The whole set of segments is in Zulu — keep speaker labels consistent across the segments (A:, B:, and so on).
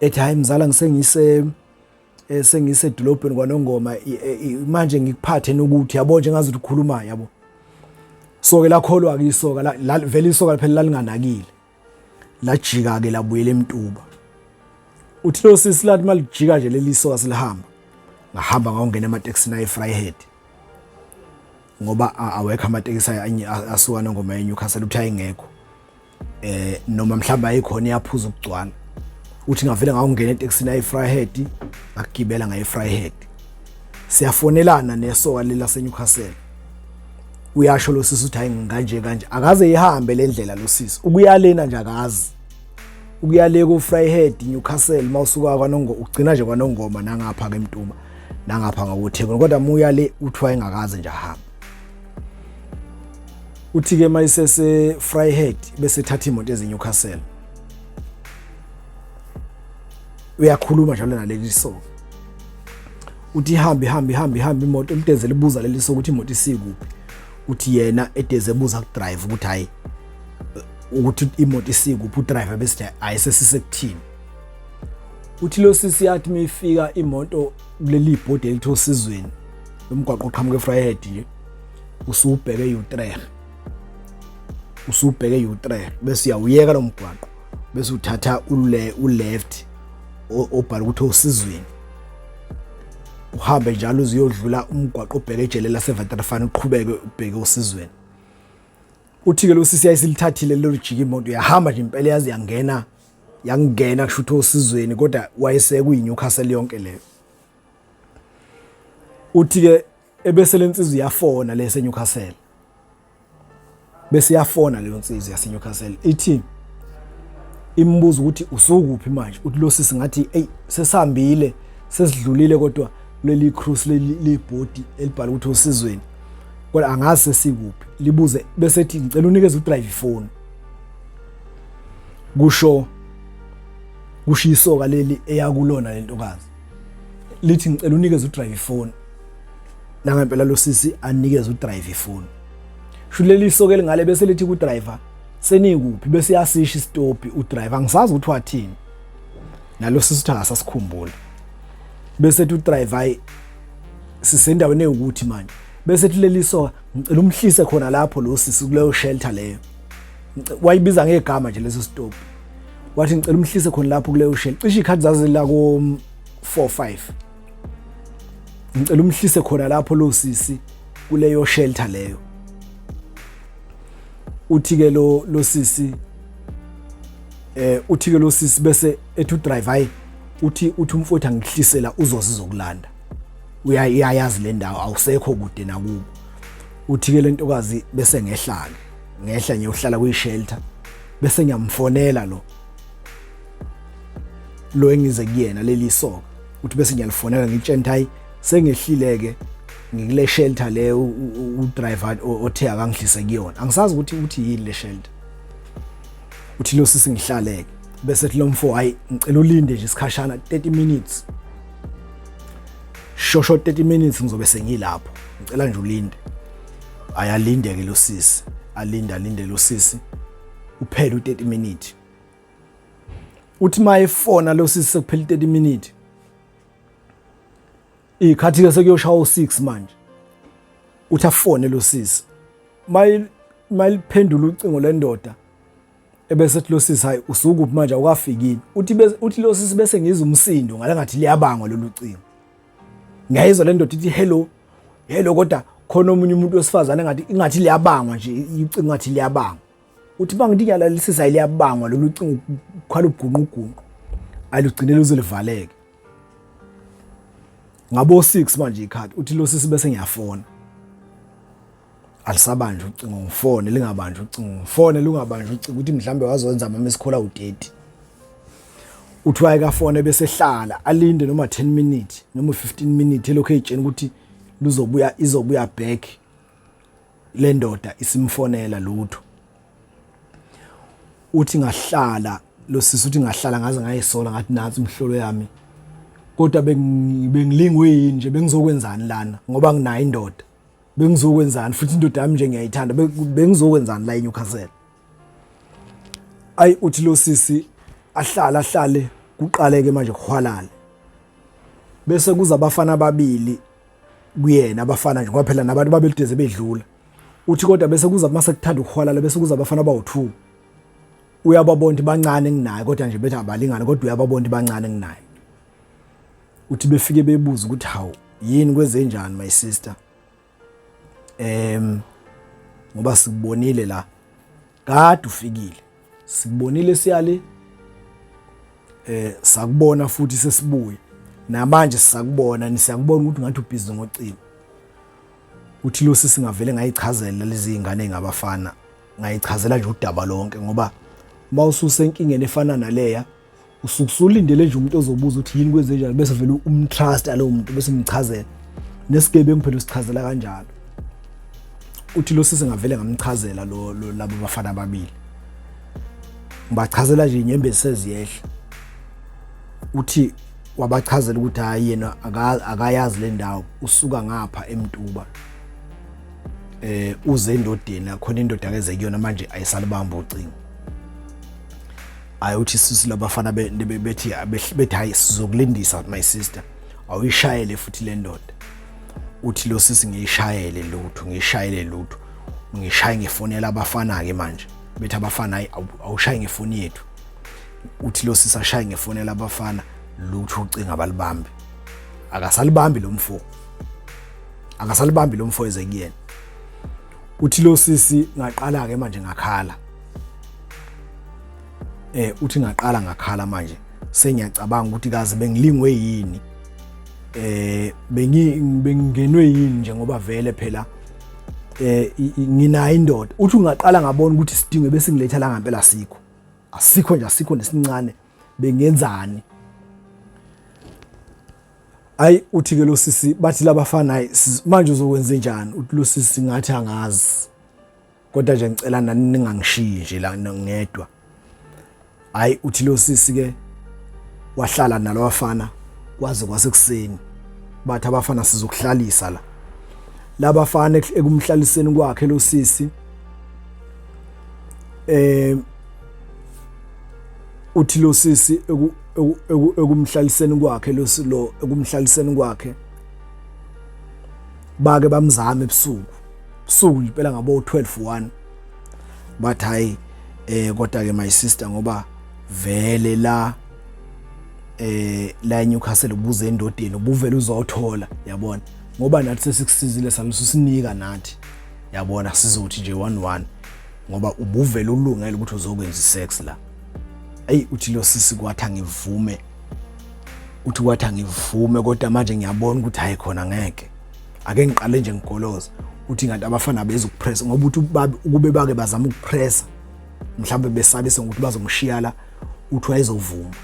A: Ethi hayi mzala ngisengise eh, sengisedolobheni kwaNongoma eh, manje ngikuphathe nokuthi yabo nje ngazi ukuthi ukhuluma yabo. So ke lakholwa ke isoka vele isoka phela lalinganakile. Lajika ke labuyela eMtuba. Uthi lo sisi lathi malijika nje leli soka silihamba. Ngahamba ngawungena ematekisini aye Vryheid. Ngoba awekho amatekisi asuka nongoma eNewcastle uthi ayingekho. Eh noma mhlawumbe ayikhona iyaphuza ukugcwala. Uthi ngavele ngawungena etekisini aye Vryheid ngagibela ngaye Vryheid. Siyafonelana nesoka leli laseNewcastle. Uyasho lo sisi uthi hayi ngikanje kanje akaze ihambe le ndlela lo sisi ukuyalena nje akazi ukuya le ku Vryheid Newcastle mawusuka kwaNongo ugcina nje kwaNongoma nangapha ke eMtuba nangapha ngakuThekwini kodwa muya le uthi wayengakaze nje ahamba uthi ke mayisese Vryheid bese thatha imoto eze Newcastle uyakhuluma njalo naleli soka uthi ihambe ihambe ihambe ihambe imoto lideze libuza leli soka ukuthi imoto isikuphi uthi yena edeze ebuza ku drive ukuthi hayi ukuthi imoto isikuphi udriver bese ayisesisekuthini uthi lo sisi yathi meyifika imoto kuleli bhodi elithi osizweni lomgwaqo oqhamuka eVryheid nje usubheke eUtrecht usubheke eUtrecht bese uyawuyeka lo mgwaqo bese uthatha ule uleft obhala ukuthi osizweni uhambe njalo uziyodlula umgwaqo obheke ejele laseVaterfan uqhubeke ubheke osizweni uthi-ke lo sisi yayisilithathile lelo jika imoto yahamba nje impela yaze yangena yangena kusho ukuthi osizweni kodwa wayesekuyi-Newcastle yonke leyo uthi-ke ebese lensizwa iyafona le seNewcastle bese iyafona leyo nsizwa yaseNewcastle ithi imbuza ukuthi usukuphi manje uthi lo sisi ngathi ey sesihambile sesidlulile kodwa kuleli cruise leli libhodi elibhala ukuthi osizweni kodwa angazi sesikuphi libuze bese ethi ngicela unikeze udrive ifoni kusho kusho isoka leli eyakulona lentokazi lithi ngicela unikeze udrive ifoni nangempela lo sisi anikeze udrive ifoni sho leli soka elingale bese lithi ku driver senikuphi bese yasisha isitopi udriver angisazi ukuthi wathini nalo sisi uthi akasasikhumbula bese ethi udriver hayi sisendaweni ewukuthi manje bese ethi leli soka ngicela umhlise khona lapho lo sisi kuleyo shelter leyo wayibiza ngegama nje leso stop wathi ngicela umhlise khona lapho kuleyo shelter cishe ikhathi zazila ko 4 5 ngicela umhlise khona lapho lo sisi kuleyo shelter leyo uthi ke lo lo sisi eh uthi ke lo sisi bese ethi udrive hayi uthi uthi umfowethu angihlisela uzoze izokulanda uyayazi le ndawo awusekho kude nakubo uthi ke lentokazi bese ngehla ke ngehla ngiyohlala kwi shelter bese ngiyamfonela lo lo engize kuyena leli soka uthi bese ngiyalifonela ngitshela hayi sengehlile ke ngikule shelter le u driver othe akangihlise kuyona angisazi ukuthi uthi yini le shelter uthi lo sisi ngihlaleke bese ethi lo mfo hayi ngicela ulinde nje isikhashana 30 minutes shosho 30 minutes ngizobe sengilapho ngicela nje ulinde ayalinde ke lo sisi alinde alinde lo sisi uphele u30 minutes uthi mayefona lo sisi sekuphela 30 minutes ikhathi ke sekuyoshaya u6 manje uthi afone lo sisi mayiliphendula ucingo lendoda ebese ethi lo sisi hayi usukuphi manje awukafikini uthi uthi lo sisi bese ngizwa umsindo ngale ngathi liyabangwa lolu cingo ngiyayizwa le ndoda ithi hello hello kodwa khona omunye umuntu wesifazane ngathi ingathi liyabangwa nje icingo ngathi liyabangwa uthi bangithi ngiyalalisisa liyabangwa lolu cingo kukhala ubugunqugunqu alugcine luze livaleke ngabo 6 manje ikhadi uthi lo sisi bese ngiyafona alisabanjwa ucingo ngifone lingabanjwa ucingo ngifone lungabanjwa ucingo ukuthi mhlambe wazowenza ama miss call awu-30 uthi wayekafone bese hlala alinde noma 10 minutes noma 15 minutes elokhu eyitshena ukuthi luzobuya izobuya back le ndoda isimfonela lutho uthi ngahlala lo sisi uthi ngahlala ngaze ngayisola ngathi nansi imhlolo yami kodwa bengilingwe yini nje bengizokwenzani lana ngoba nginayo indoda bengizokwenzani futhi indoda yami nje ngiyayithanda bengizokwenzani la eNewcastle ayi uthi lo sisi ahlala ahlale Kuqaleke manje kuhwalale, bese kuza abafana ababili kuyena, abafana nje kwaphela nabantu babelideze bedlula. Uthi kodwa bese kuza mase kuthanda ukuhwalala, bese kuza abafana abawu2. Uyababona ukuthi bancane kunaye, kodwa nje bethi abalingane, kodwa uyababona ukuthi bancane kunaye. Uthi befike bebuza ukuthi, "Hawu, yini, kwezenjani my sister? Ngoba sikubonile la kade ufikile, sikubonile siyale, sakubona futhi sesibuya namanje sisakubona, nisiyakubona ukuthi ngathi ubhizi ngocingo." Uthi lo sisi, "Ngavele ngayichazela lezi zingane ngabafana, ngayichazela nje udaba lonke, ngoba uma ususenkingeni efana naleya usuke usulindele nje umuntu ozobuza ukuthi yini, kwenzenjani, bese vele umtrust alowo muntu, bese umchazela nesigebengu phela usichazela kanjalo." Uthi lo sisi, "Ngavele ngamchazela lo labo bafana ababili, ngibachazela nje inyembezi seziyehla." Uthi wabachazela ukuthi hayi, yena akayazi le ndawo, usuka ngapha eMtuba, uze endodeni, akhona indoda akeze kuyona, manje ayisalibamba ucingo. Hayi, uthi sisi, labafana bethi, "Hayi, sizokulindisa my sister, awuyishayele futhi le ndoda." Uthi lo sisi, "Ngiyishayele, lutho, ngiyishayele, lutho. Ngishaye ngefonela abafana ke manje, bethi abafana, hayi, awushaye ngefoni yethu." Uthi lo sisi ashaye ngefonela abafana, lutho, ucinga abalibambi, akasalibambi lo mfo, akasalibambi lo mfo eze kuyena. Uthi lo sisi, "Ngaqala ke manje ngakhala." Uthi, "Ngaqala ngakhala manje, sengiyacabanga ukuthi kaze bengilingwe yini, bengi bengingenwe yini nje, ngoba vele phela nginayo indoda." Uthi, "Ungaqala ngabona ukuthi isidingo bese ngiletha la ngempela sikho, asikho nje, asikho nesincane, bengenzani?" Ayi, uthi ke lo sisi, bathi labafana, "Hayi, manje uzokwenza njani?" Uthi lo sisi, "Ngathi angazi, kodwa nje ngicela nani ningangishiyi nje la ngedwa." Hayi, uthi lo sisi ke wahlala nalabafana kwaze kwasekuseni. Bathi abafana, "Sizokuhlalisa la." Labafana ekumhlaliseni kwakhe lo sisi, uthi lo sisi ekumhlaliseni kwakhe lo ekumhlaliseni kwakhe, bake bamzama ebusuku, busuku nje impela, ngabo 12 1. Bathi, "Hayi, kodwa ke my sister, ngoba vele la eNewcastle ubuze endodeni, ubuvele uzothola, yabona, ngoba nathi sesikusizile, salusinika nathi, yabona, sizothi nje 1 1, ngoba ubuvele ulungele ukuthi uzokwenza isex la." Ey, uthi lo sisi, "Kwathi angivume." Uthi, "Kwathi angivume, kodwa manje ngiyabona ukuthi hayi khona ngeke, ake ngiqale nje ngigoloza." Uthi ngathi abafana bezokupressa, ngoba uthi ukube bake bazama ukupressa, mhlawumbe besabise ngokuthi bazomshiya la, uthi wayezovuma.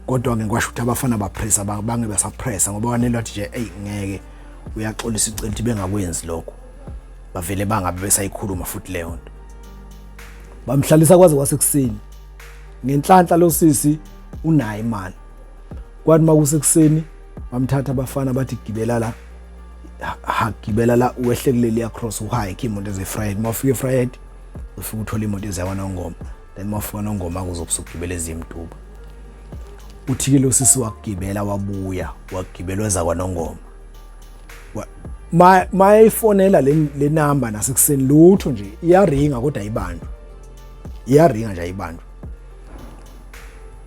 A: Kodwa ke ngikwasho ukuthi abafana bapressa, bange basapressa, ngoba wanele wathi nje, "Ey, ngeke," uyaxolisa, ucela ukuthi bengakwenzi lokho. Bavele bangabe besayikhuluma futhi leyo nto. Bamhlalisa kwaze kwasekuseni. Ngenhlanhla lo sisi unayo imali. Kwathi makusekuseni bamthatha abafana, bathi, "Gibela la, ha, gibela la, wehle kuleli cross, uhike imoto ezeVryheid. Mawufika eVryheid ufika uthola imoto eziyakwaNongoma, then mawufika Nongoma kuzobe usugibela eziMtuba." Uthi ke lo sisi wakugibela, wabuya, wagibela, weza kwaNongoma. Ma mayifonela le number nasekuseni, lutho nje, iyaringa kodwa ayibanjwa, iyaringa nje ayibanjwa.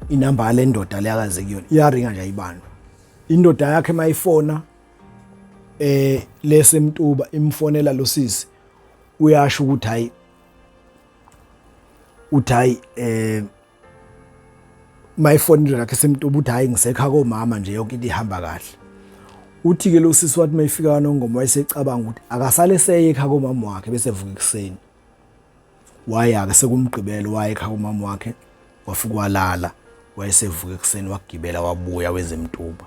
A: Inamba le ndoda leyakaze kuyona iyaringa nje, ayibanjwa. Indoda yakhe mayifona lesemtuba, imfonela lo sisi, uyasho ukuthi hayi, uthi hayi, mayifona indoda yakhe semtuba, uthi, "Hayi, ngisekha komama nje, yonke into ihamba kahle." Uthi ke lo sisi wathi mayifika kaNongoma, wayesecabanga ukuthi akasale seye ekhaya komama wakhe, bese evuka ekuseni. Waya ke sekumgqibelo, waya ekhaya komama wakhe, wafika walala, wayesevuka ekuseni, wagibela, wabuya wezemtuba.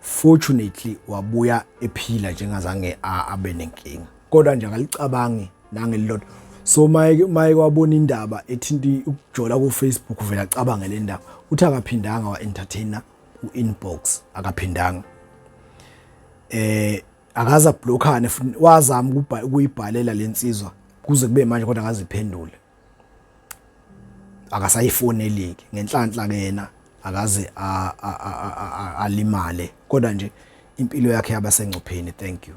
A: Fortunately wabuya ephila, njengazange abe nenkinga, kodwa nje akalicabangi nangelilodwa. So maye wabona indaba ethinta ukujola ku Facebook, vele acabange le ndaba. Uthi akaphindanga wa entertainer u-inbox, akaphindanga, akaza blockane futhi. Wazama ukuyibhalela lensizwa kuze kube manje, kodwa akaziphendule, akasayifoneliki. Ngenhlanhla ke yena Akaze alimale, kodwa nje impilo yakhe yaba sengcupheni. Thank you.